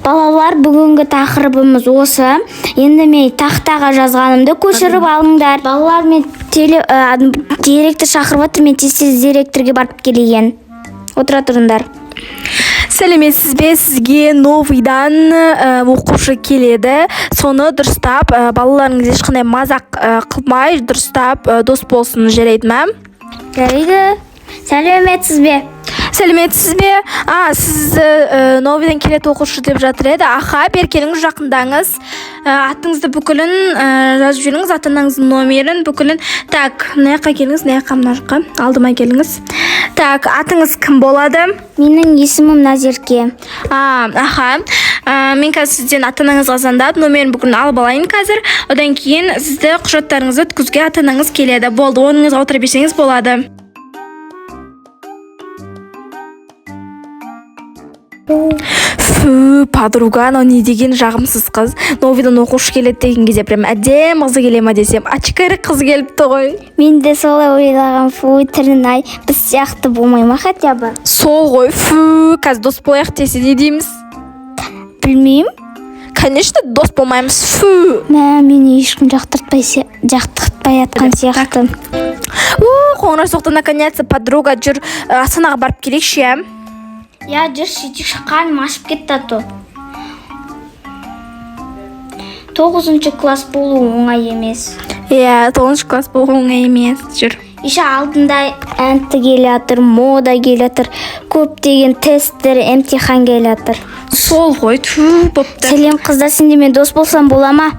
Балалар, бүгінгі тақырыбымыз осы. Енді мен тақтаға жазғанымды көшіріп алыңдар. Балалар, мен директор шақырып отыр, мен тез тез директорге барып келейін. Отыра тұрыңдар. Сәлеметсіз бе? Сізге новыйдан оқушы келеді. Соны дұрыстап, балаларыңыз ешқандай мазақ қылмай, дұрыстап дос болсын, жарайды ма? Жарайды. Сәлеметсіз бе? Сәлеметсіз бе? А, сіз новыйдан келетін оқушы деп жатыр еді. Аха, бері келіңіз, жақындаңыз. Атыңызды бүкілін жазып жіберіңіз, ата анаңыздың номерін бүкілін. Так, мына жаққа келіңіз, мына жаққа, мына жаққа, алдыма келіңіз. Так, атыңыз кім болады? Менің есімім Назерке. А, аха. Мен қазір сізден ата анаңызға звондап, номерін бүкілін алып алайын қазір. Одан кейін сізді, құжаттарыңызды өткізуге ата анаңыз келеді. Болды, орныңызға отыра берсеңіз болады. Фу, подруга, анау не деген жағымсыз қыз? Новыйдан оқушы келеді деген кезде прям әдемі қызы келе ма десем, очкарик қыз келіпті ғой. Мен де солай ойлаған. Фу, түрін ай, біз сияқты болмай ма хотя бы? Сол ғой, фу, қазір дос болайық десе, не дейміз? Білмеймін. Конечно, дос болмаймыз, фу. Мә, мені ешкім жақтыртпай жатқан сияқты. У, қоңырау соқты наконец. Подруга, жүр, Астанаға барып келейікші, иә? Иә, жүрші, сөйтейікші, қарным ашып кетті, а то. Тоғызыншы класс болу оңай емес. Иә, тоғызыншы класс болу оңай емес, жүр. Еще алдында ҰБТ келе жатыр, мода келе жатыр, көптеген тесттер, емтихан келе жатыр. Сол ғой, ту, бопты. Сәлем, қыздар, сендермен дос болсам бола ма?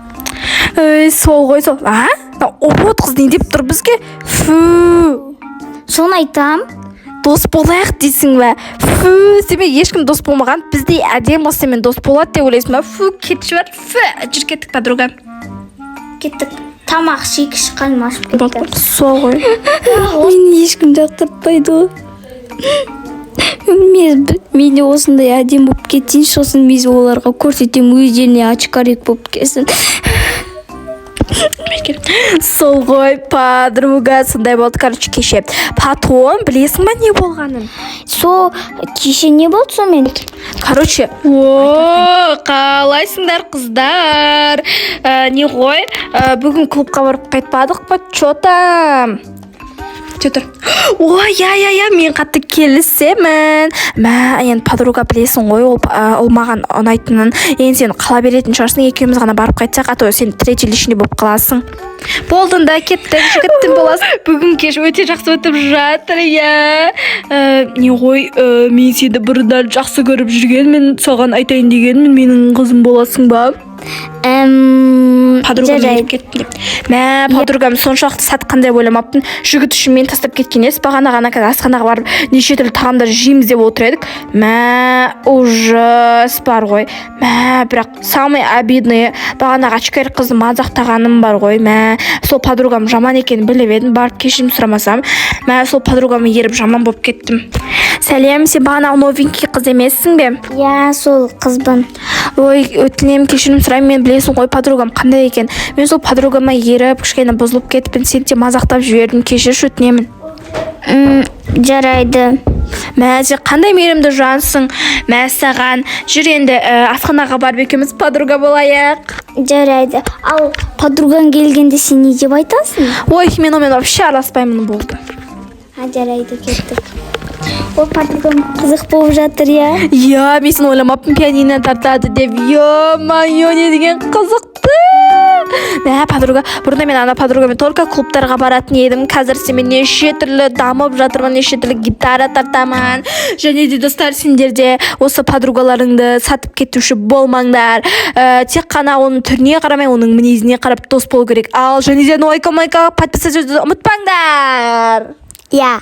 Ей, сол ғой, сол. А, мына урод қыз не деп тұр бізге? Фу. Соны айтам. Дос болайық дейсің бе? Фу, сенімен ешкім дос болмаған. Біздей әдемі қыз сенімен дос болады деп ойлайсың ба? Фу, кетші, бар, фу. Жүр, кеттік, подруга. Кеттік, тамақ ішейікші, қарным ашып кетті. Сол ғой. Мені ешкім жақтыртпайды ғой. Мен де осындай әдемі болып кетейінші, сосын мен оларға көрсетемін, өздеріне очкарик болып келсін. Сол ғой, подруга, сондай болды, короче, кеше. Потом білесің ба не болғанын? Сол кеше не болды сонымен? Короче, о, қалайсыңдар, қыздар? Не ғой, бүгін клубқа барып қайтпадық па, че там, че тұр? О, иә, иә, иә, мен қатты келісемін. Мә, енді, подруга, білесің ғой, ол маған ұнайтынын. Енді сен қала беретін шығарсың, екеуміз ғана барып қайтсақ, а то сен третий лишний болып қаласың. Болды да, кеттік, жігіттің боласың. Бүгін кеш өте жақсы өтіп жатыр, иә. Не ғой, мен сені бұрыннан жақсы көріп жүргенмін, саған айтайын дегенмін, менің қызым боласың ба? Подругам Жарайды. Еріп кеттім деп. Мә, подругам соншалықты сатқан деп ойламаппын. Жігіт үшін мені тастап кеткен ес. Бағана ғана қазір асханаға барып, неше түрлі тағамдар жейміз деп отыр едік. Мә, ужас бар ғой. Мә, бірақ самый обидный бағанағы очкарик қызды мазақтағаным бар ғой. Мә, сол подругам жаман екенін біліп едім, барып кешірім сұрамасам, мә, сол подругама еріп жаман болып кеттім. Сәлем, сен бағанағы новенький қыз емессің бе? Иә, сол қызбын. Ой, өтінемін, кешірім сұраймын. Мен, білесің ғой, подругам қандай екен. Мен сол подругама еріп, кішкене бұзылып кетіппін, сені де мазақтап жібердім, кешірші, өтінемін. Жарайды. Мә, сен қандай мейірімді жансың, мә саған. Жүр енді, асханаға барып, екеуміз подруга болайық. Жарайды. Ал подругаң келгенде сен не деп айтасың? Ой, мен онымен вообще араласпаймын, болды. А, жарайды, кеттік. Ой, подругам қызық болып жатыр, иә. Иә, мен сені ойламаппын пианино тартады деп. Ё-моё, не деген қызықты! Мә, подруга, бұрында мен ана подругамен только клубтарға баратын едім. Қазір сенімен неше түрлі дамып жатырмын, неше түрлі гитара тартамын. Және де, достар, сендер де осы подругаларыңды сатып кетуші болмаңдар. Тек қана оның түріне қарамай, оның мінезіне қарап дос болу керек. Ал және де лайка майка, подписаться ұмытпаңдар. Иә.